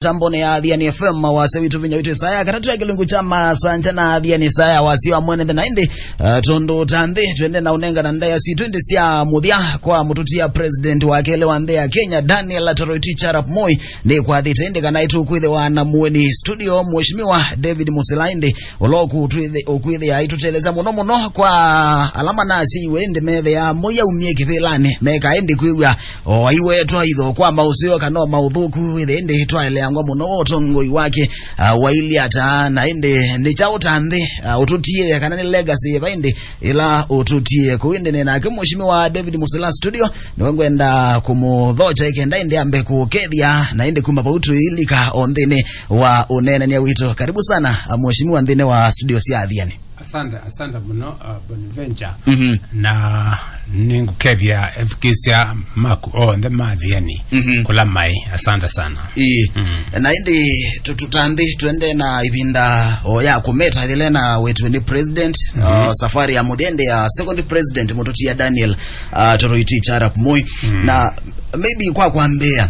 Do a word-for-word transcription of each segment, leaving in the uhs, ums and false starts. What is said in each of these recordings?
Tambone ya Athiani F M, wasya witũ, vinya witũ, ĩsaa ya katatũ ya kĩlungu kya Masanja na Athiani, ĩsaa ya wasya wa mwene nthĩ. Na ĩndĩ, uh, tondũ ta nthĩ, twende na ũnengana ndaĩa sitũ ĩndĩ sya mũthya kwa mũtũtia president wa kelĩ wa nthĩ ya Kenya, Daniel Toroitich arap Moi. Nĩkwathĩte ĩndĩ kana ĩtũkwĩthĩwa na mũeni studio, Mheshimiwa David Musila, ĩndĩ ũla ũkũtwĩthĩ-, ũkwĩthĩa aitũtelesya mũno mũno kwa ala manasya iwe ĩndĩ methĩa Moi aumie kĩvĩlanĩ, meka ĩndĩ kwĩw'a o aiwetwa itho kwa maũseo kana o maũthũku, ĩthĩ ĩndĩ twaeleangwa mũno wa ũtongoi wake, ah, wailyĩ ata, na ĩndĩ nĩ kyaũ ta nthĩ, ah, ũtũtie, kana nĩ legacy yĩva ĩndĩ ĩla ũtũtie. Kũu ĩndĩ nĩ nake Mheshimiwa David Musila studio, nĩwe ngwenda kũmũthokya ĩkenda ĩndĩ ambe kũkethya, na ĩndĩ kuma vau tũilika o nthĩnĩ wa ũneenany'a witũ. Karibu sana, ah, Mheshimiwa, nthĩnĩ wa studio sya Athiani. Asante, asante mũno, uh, Bonaventure. Mhm. Na nĩngũkethya ethukĩĩsya maku onthe ma Athiani, mhm, kũla maĩ. Asante sana. Ĩĩ. Mm. Na ĩndĩ tũ-, tũ-, ta nthĩ twende na ĩvinda o ya kũmeta yĩla na wetwe nĩ president, mhm, uh, safari ya mũthya ĩndĩ ya second president mũtũtia Daniel, uh, Toroitich arap Moi. Mm. Na maybe kwa kwambĩa,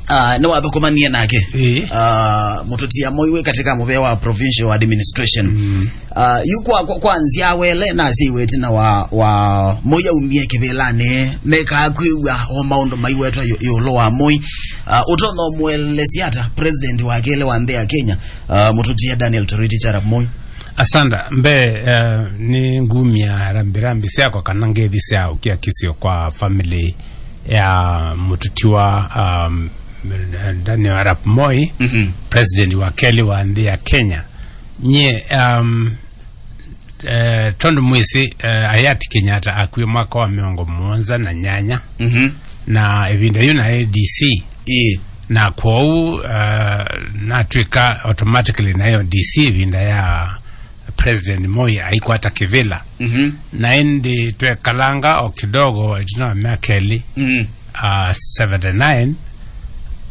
uh, nĩwathũkũmanie nake. Ĩĩ. Uh, mũtũtia Moi wĩ katika mũvea wa provincial administration. Mm. Uh, yu kwa, kwa, kwa nzya wele na sya iweti na wa, wa Moi aumie kĩvĩlanĩ, mekaa kwĩw'a o maũndũ maiwetwa yu-, ĩũlũ wa Moi. Uh, ũtonya ũmũelesya ata president wa kelĩ wa nthĩ ya Kenya, uh, mũtũtia Daniel Toroitich arap Moi? Asanda, mbee, uh, nĩ ngumya rambirambi syakwa kana ngethi sya ũkiakisyo kwa family ya mũtũtiwa, um, Daniel arap Moi, mhm, president wa kelĩ wa nthĩ ya Kenya. Nye, um, eh, tondũ mwĩsĩ, eh, Hayati Kenyatta akwie mwaka wa mĩongo mũonza na nyanya, mhm, na ĩvinda yu naĩ D C. Ĩĩ. Na kwoou, eh, natw'ĩka automatically nayo D C ĩvinda ya President Moi aikwata kĩvĩla. Mhm. Na ĩndĩ twekalanga o kidogo ĩtina wa myaka ĩlĩ, mhm, ah, seventy-nine,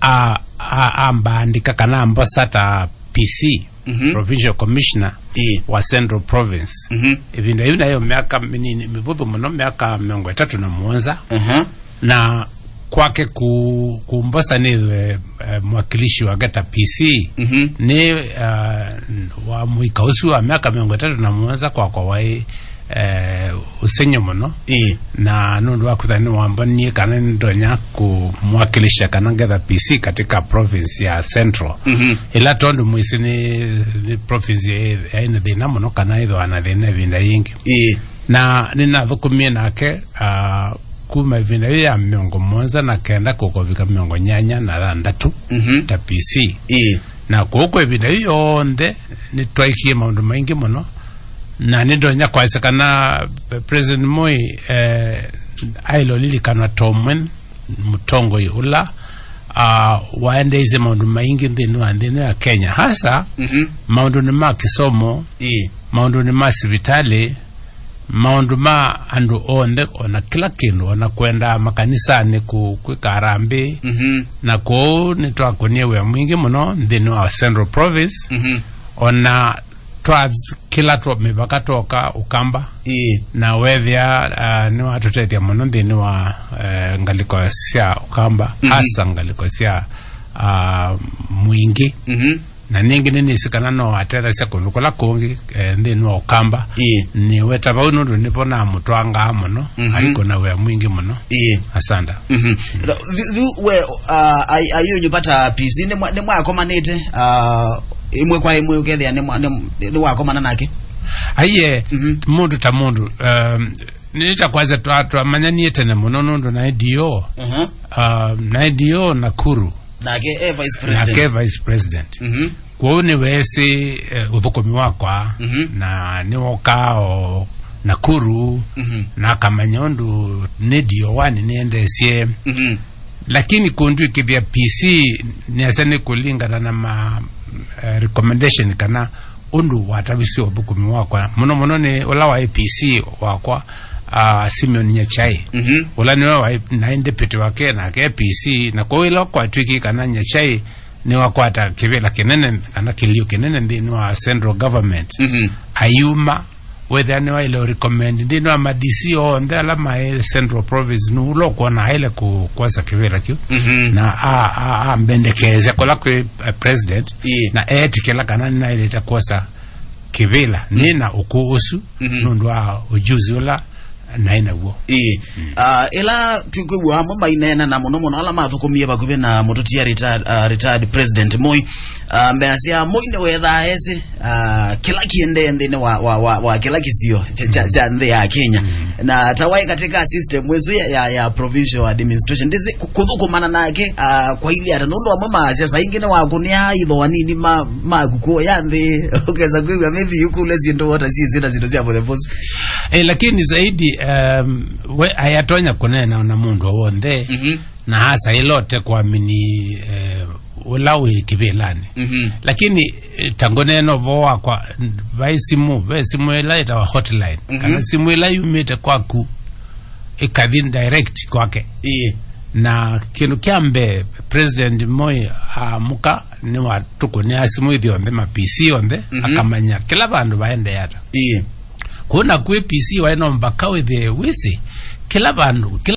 a, a, ambaandĩka kana ambosa ta P C, mhm, Provincial Commissioner, ĩĩ, wa Central Province. Mhm. Ĩvinda yĩu nayo myaka mĩnini, mĩvũthũ mũno, myaka mĩongo ĩtatũ na mũonza. Mhm. Na kwake ku-, kumbosa nĩthwe, eh, mwakilishi wake ta P C, mhm, nĩ, eh, wa mũika ũsu wa myaka mĩongo ĩtatũ na mũonza kwakwa waĩ, eh, ũsengy'o mũno. Ĩĩ. Na nũndũ wa kwĩtha nĩwambonie kana nĩndonya kũmwakilisha kana ngetha P C katika province ya Central. Mhm. Ĩla tondũ mwĩsĩ nĩ, nĩ province yaĩ, yaĩ na thĩna mũno kana ĩthĩwa na thĩna ĩvinda yĩngĩ. Ĩĩ. Na nĩnathũkũmie nake, ah, kuma ĩvinda yĩu ya mĩongo mũonza na kenda kũkovika mĩongo nyanya na thanthatũ, mhm, ta P C. Ĩĩ. Na kwoou kwa ĩvinda yĩu yonthe nĩtwaĩkie maũndũ maingĩ mũno, na nĩndonya kwasya kana President Moi, eh, aĩlolilikana ta ũmwe mũtongoi ũla, ah, waendeeisye maũndũ maingĩ nthĩnĩ wa nthĩ ĩno ya Kenya, hasa, mhm, maũndũnĩ ma kĩsomo, ĩĩ, maũndũnĩ ma sivitalĩ, maũndũ ma andũ onthe, o na kĩla kĩndũ, o na kwenda makanisanĩ kũ-, kwĩka harambee. Mhm. Na kwoou nĩtwakũnie wĩa mwingĩ mũno nthĩnĩ wa Central Province, mhm, o na twa kĩla twa mĩvaka twoka Ũkamba. Ĩĩ. Na wethĩa, ah, nĩwatũtethya mũno nthĩnĩ wa, eh, ngalĩko sya Ũkamba, mhm, hasa ngalĩko sya, ah, Mwingĩ. Mhm. Na ningĩ nĩnĩsĩ kana no atethasya kũndũ kũla kũngĩ, eh, nthĩnĩ wa Ũkamba. Ĩĩ. Nĩweta vau nũndũ nĩvo namũtwangaa mũno, mhm, aikũna wĩa mwingĩ mũno. Ĩĩ. Asanda. Mhm. Yu, yu we, ah, ai-, aiũnyuva ta P C, nĩmwa-, nĩmwakomanĩte, ah, ĩmwe kwa ĩmwe ũkethĩa nĩmwa-, nĩ-, nĩwakomana nake? Aiye, mhm, mũndũ ta mũndũ, um, nĩtakwasya twa-, twamanyanie tene mũno nũndũ naĩ D O, mhm, um, naĩ D O Nakuru. Nake e vice president. Nake e vice president. Mhm. Kwoou nĩweesĩ, eh, ũthũkũmi wakwa, mhm, na nĩwokaa o Nakuru, mhm, na akamanya ũndũ nĩ D O one nĩendeesye. Mhm. Lakini kũndw'ĩkĩthya P C nĩasya nĩ kũlingana na ma, eh, recommendation kana ũndũ watavisye ũthũkũmi wakwa. Mũno mũno nĩ ũla waĩ P C wakwa, ah, Simeon Nyachae. Mhm. Ũla nĩwe waĩ, naĩ deputy wake, nake P C. Na kwoou ĩla kwatw'ĩkie kana Nyachae nĩwakwata kĩvĩla kĩnene kana kĩlio kĩnene nthĩnĩ wa central government. Mhm. Ayuma, Wethĩa nĩwaĩle ũrecommend nthĩnĩ wa ma D C onthe ala maĩ Central Province, nũũ ũla ũkwona aĩle kũ-, kwosa kĩvĩla kĩu. Mhm. Na a-, a-, ambendekeesya kũla kwĩ, eh, president, Ĩĩ. na eetĩkĩla kana nĩnaĩlĩte kwosa kĩvĩla. Mm. Nĩ na ũkũũ ũsu, Mhm. nũndũ wa ujuzi ũla naĩ naw'o. Ĩĩ. Ah, ĩla tũkwĩw'a amwe maineena na mũno mũno ala mathũkũmie vakuvĩ na mũtũtia retired, ah, retired President Moi, ah, measya Moi nĩwethaa esĩ, ah, kĩla kĩendee nthĩnĩ wa, wa, wa, wa kĩla kĩsio kya, kya, kya nthĩ ya Kenya. Na ta waĩ katika system ĩsu ya, ya, ya provincial administration, ndĩsĩ kũ-, kũthũkũmana nake, ah, kwailyĩ ata, nũndũ amwe maasya saa ingĩ nĩwakũnĩa ithooa nini ma, maku kũya nthĩ, ũkesa kwĩw'a maybe yũkũlya syĩndũ wota syĩsĩ na syĩndũ sya mũthemba ũsu. Eh, lakini zaidi, um, we ayatonya kũneena na mũndũ o w'onthe, Mhm. na hasa ĩla ũte kwamini, eh, ũla wĩ kĩvĩlanĩ. Mhm. Lakini, eh, ta ngũneena ũvoo wakwa, vai simũ, ve simũ ĩla ĩtawa hotline, Mhm. kana simũ ĩla yumĩte kwaku ĩkathi direct kwake. Ĩĩ. Na kĩndũ kya mbee, President Moi aamũka, nĩwatũkũnĩa simũ ithyonthe, ma P C onthe, Mhm. akamanya kĩla vandũ vaendee ata. Ĩĩ. Kũu naku wĩ P C waĩ no mpaka wĩthĩe wĩsĩ kĩla vandũ, kĩla